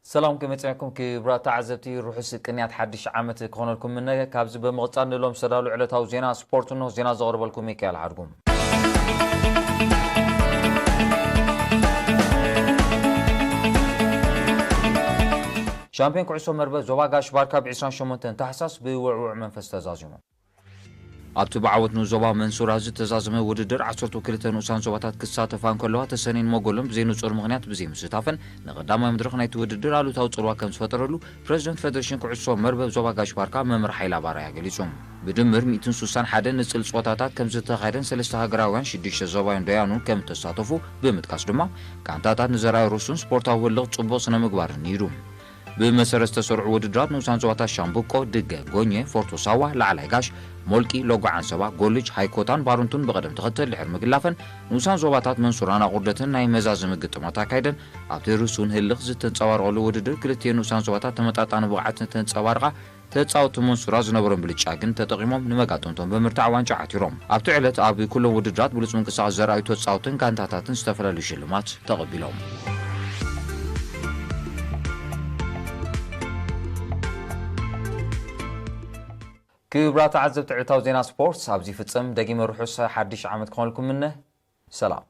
ሰላም ከመይ ጸኒሕኩም ክቡራት ተዓዘብቲ፣ ርሑስ ቅንያት ሓድሽ ዓመት ክኾነልኩም ምነ። ካብዚ ብምቕጻል ንሎም ዝተዳሉ ዕለታዊ ዜና ስፖርት እንሆ። ዜና ዘቕርበልኩም ሚካኤል ሓድጉ። ሻምፒዮን ኩዕሶ መርበብ ዞባ ጋሽ ባርካ ብ ዕስራን ሸሞንተን ታሕሳስ ብውዕዉዕ መንፈስ ተዛዚሙ። ኣብቲ ብዓወት ንዞባ መንሱራ ዝተዛዘመ ውድድር ዓሰርተ ክልተ ንኡሳን ዞባታት ክሳተፋ እንከለዋ፣ ተሰነይን መጎሎን ብዘይንጹር ምኽንያት ብዘይምስታፈን ንቐዳማይ መድረኽ ናይቲ ውድድር ኣሉታዊ ጽልዋ ከም ዝፈጠረሉ ፕረዚደንት ፌደሬሽን ኩዕሶ መርበብ ዞባ ጋሽ ባርካ መምህር ሓይለ ኣባራያ ገሊጹ። ብድምር ሚእትን ስሳን ሓደን ንጽል ጸወታታት ከም ዝተኻየደን ሰለስተ ሃገራውያን ሽዱሽተ ዞባውያን ደያኑን ከም እተሳተፉ ብምጥቃስ ድማ፣ ጋንታታት ንዘርኣዮ ርሱን ስፖርታዊ ህልኽ ጽቡቕ ስነ ምግባርን እዩ። ብመሰረት ዝተሰርዑ ውድድራት ንኡሳን ዞባታት ሻምብቆ፣ ድገ፣ ጎኘ፣ ፎርቶ ሳዋ፣ ላዕላይ ጋሽ፣ ሞልቂ፣ ሎጎ ዓንሰባ፣ ጎልጅ፣ ሃይኮታን ባሩንቱን ብቐደም ተኸተል ድሕሪ ምግላፈን፣ ንኡሳን ዞባታት መንሱራን ኣቑርደትን ናይ መዛዘሚ ግጥማት ኣካይደን፣ ኣብቲ ርሱን ህልኽ ዝተንጸባረቐሉ ውድድር ክልቲኤን ንኡሳን ዞባታት ተመጣጣኒ ብቕዓት እንተንጸባርቓ፣ ተጻወትቲ መንሱራ ዝነበሮም ብልጫ ግን ተጠቒሞም ንመጋጥምቶም ብምርታዕ ዋንጫ ዓቲሮም። ኣብቲ ዕለት ኣብ ኩሎም ውድድራት ብሉጽ ምንቅስቓስ ዘርኣዩ ተጻወትን ጋንታታትን ዝተፈላለዩ ሽልማት ተቐቢሎም። ክቡራት ተዓዘብቲ ዕለታዊ ዜና ስፖርት ኣብዚ ይፍጸም። ደጊመ ርሑስ ሓድሽ ዓመት ክኾንልኩም ምነ። ሰላም።